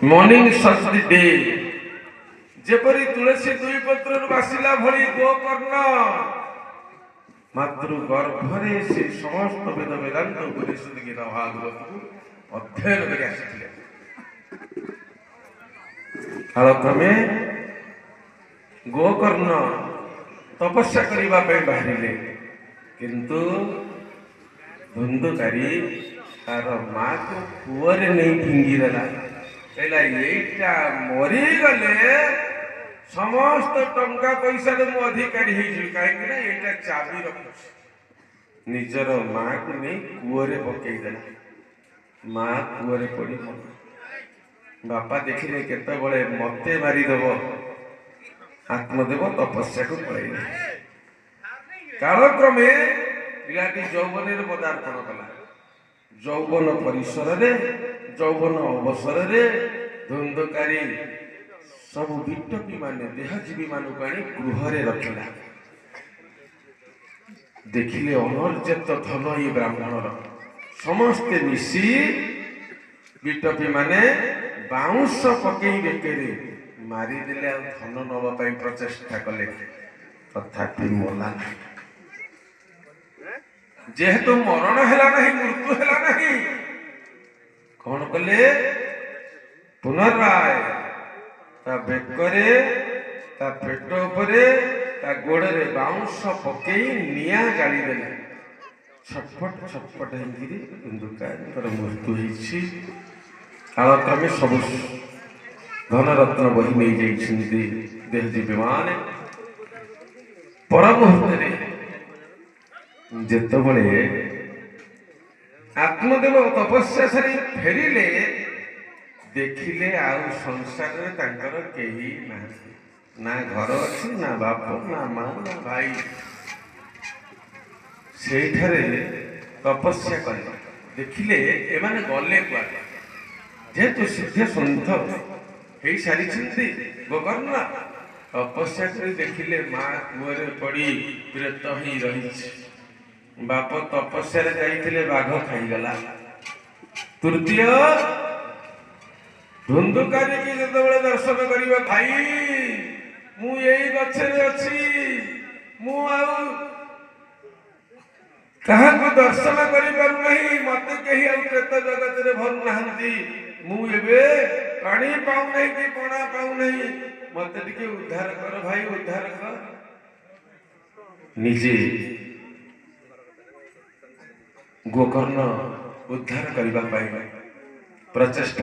Morning such the day. ଯେପରି ତୁଳସୀ ଦୁଇ ପତ୍ରରୁ ବାସିଲା ଭଳି ଗୋକର୍ଣ୍ଣ ମାତୃ ଗର୍ଭରେ ସେ ସମସ୍ତ ବେଦ, ବେଦାନ୍ତ, ଉପନିଷଦ, ଗୀତା, ଭାଗବତକୁ ଅଧ୍ୟୟନ କରି ଆସିଥିଲେ। କାଳକ୍ରମେ ଗୋକର୍ଣ୍ଣ ତପସ୍ୟା କରିବା ପାଇଁ ବାହାରିଲେ, କିନ୍ତୁ ଧୁନ୍ଧୁକାରୀ ତାର ମାକୁ କୂଅରେ ନେଇ ଫିଙ୍ଗିଦେଲା। କହିଲା, ଏଇଟା ମରିଗଲେ ସମସ୍ତ ଟଙ୍କା ପଇସାରେ ମୁଁ ଅଧିକାରୀ ହେଇଯିବି, କାହିଁକି ନା ଏଇଟା ଚାବି ରଖୁଛି। ନିଜର ମାକୁ ନେଇ କୂଅରେ ପକେଇଦେଲା। ମା କୂଅରେ ପଡି ମଲା। ବାପା ଦେଖିଲେ କେତେବେଳେ ମତେ ମାରିଦବ। ଆତ୍ମଦେବ ତପସ୍ୟାକୁ ପଳେଇଲେ। କାଳକ୍ରମେ ପିଲାଟି ଯୌବନରେ ପଦାର୍ପଣ କଲା। ଯୌବନ ପରିସରରେ, ଯୌବନ ଅବସରରେ ଧୁନ୍ଧୁକାରୀ ସବୁ ବିଟପୀ ମାନେ, ଦେହଜୀବୀ ମାନଙ୍କୁ ଆଣି ଗୃହରେ ରଖିଲା। ଦେଖିଲେ ଅନର୍ଜିତ ଧନ ଏଇ ବ୍ରାହ୍ମଣର। ସମସ୍ତେ ମିଶି ବିଟପୀ ମାନେ ବାଉଁଶ ପକେଇ ବେକରେ ମାରିଦେଲେ ଆଉ ଧନ ନବା ପାଇଁ ପ୍ରଚେଷ୍ଟା କଲେ। ତଥାପି ମଲା ନାହିଁ। ଯେହେତୁ ମରଣ ହେଲା ନାହିଁ, ମୃତ୍ୟୁ ହେଲା ନାହିଁ, କଣ କଲେ? ପୁନରାୟ ତା ବେକରେ, ତା ପେଟ ଉପରେ, ତା ଗୋଡରେ ବାଉଁଶ ପକେଇ ନିଆଁ ଜାଳିଦେଲେ। ଛଟପଟ ଛଟପଟ ହେଇକିରି ଧୁନ୍ଧୁକାରୀଙ୍କର ମୃତ୍ୟୁ ହେଇଛି। କାଳକ୍ରମେ ସବୁ ଧନରତ୍ନ ବହି ନେଇଯାଇଛନ୍ତି ଦେହଜୀବୀମାନେ। ପର ମୁହୂର୍ତ୍ତରେ ଯେତେବେଳେ ଆତ୍ମଦେବ ତପସ୍ୟା ସାରି ଫେରିଲେ, ଦେଖିଲେ ଆଉ ସଂସାରରେ ତାଙ୍କର କେହି ନାହାନ୍ତି। ନା ଘର ଅଛି, ନା ବାପ, ନା ମା, ନା ଭାଇ। ସେଇଠାରେ ତପସ୍ୟା କଲେ। ଦେଖିଲେ ଏମାନେ ଗଲେ କୁଆଡ଼େ? ଯେହେତୁ ସିଦ୍ଧ ସନ୍ଥ ହେଇସାରିଛନ୍ତି ଗୋକର୍ଣ୍ଣ, ତପସ୍ୟା କରି ଦେଖିଲେ ମା କୂଅରେ ପଡ଼ି ପ୍ରେତ ହେଇ ରହିଛି। ବାପ ତପସ୍ୟାରେ ଯାଇଥିଲେ, ବାଘ ଖାଇଗଲା। ତୃତୀୟ ଧୁନ୍ଧୁକାରୀକି ଯେତେବେଳେ ଦର୍ଶନ କରିବ, ଭାଇ, ମୁଁ ଏଇ ଗଛରେ ଅଛି, ମୁଁ ଆଉ କାହାକୁ ଦର୍ଶନ କରିପାରୁନାହିଁ, ମତେ କେହି ଆଉ ପ୍ରେତ ଜଗତରେ ଭରୁନାହାନ୍ତି, ମୁଁ ଏବେ ପାଣି ପାଉନାହିଁ କି ପଣା ପାଉନାହିଁ, ମତେ ଟିକେ ଉଦ୍ଧାର କର ଭାଇ, ଉଦ୍ଧାର କର। ନିଜେ ଗୋକର୍ଣ୍ଣ ଉଦ୍ଧାର କରିବା ପାଇଁ ପ୍ରଚେଷ୍ଟା